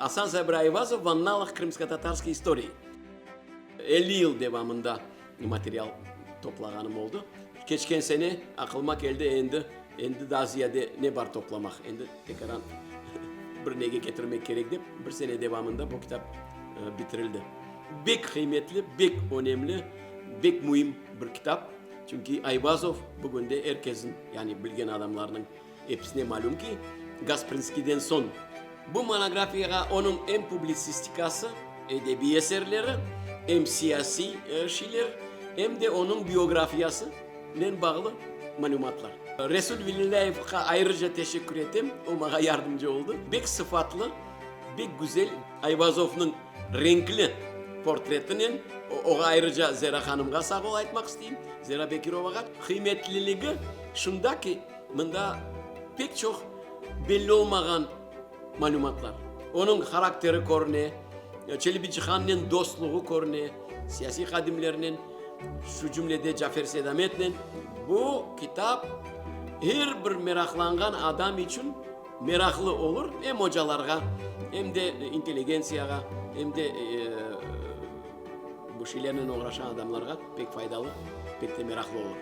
Asan Sabri Ayvazov v annalах krımskotatarskoy istorii. 50 yıl devamında material toplağanım oldı. Keçken sene aqılıma keldi, endi, endi daa ziyade ne bar toplamaq, endi tekaran bir nege ketirmek kerek dep, bir sene devamında bu kitap bitirildi. Bek qıymetli, bek önemli, bek müim bir kitap. Çünki Ayvazov bugünde er kesin, yani bilgen adamlarnıñ episine malüm ki, Gasprinskiyden soñ bu monografiyağa onıñ em publitsistikası, edebiy eserleri, em siyasiy şeyler, em de onıñ biografiyasınen bağlı malümatlar. Resul Velilâyevqa ayrıca teşekkür etem, o maña yardımcı oldı. Bek sıfatlı, bek güzel Ayvazovnıñ renkli portretinen, oğa ayrıca Zera hanımğa sağ ol aytmaq isteyim, Zera Bekirovağa. Qıymetliligi şunda ki, mında pek çoq belli olmağan malümatlar, onıñ harakteri körüne, Çelebicihannen dostluğı körüne, siyasiy hadimlernen, şu cümlede Cafer Seydametnen. Bu kitap er bir meraqlanğan adam içün meraqlı olur, em ocalarğa, em de intelligentsiyağa, em de bu şeylernen oğraşqan adamlarğa pek faydalı, pek de meraqlı olur.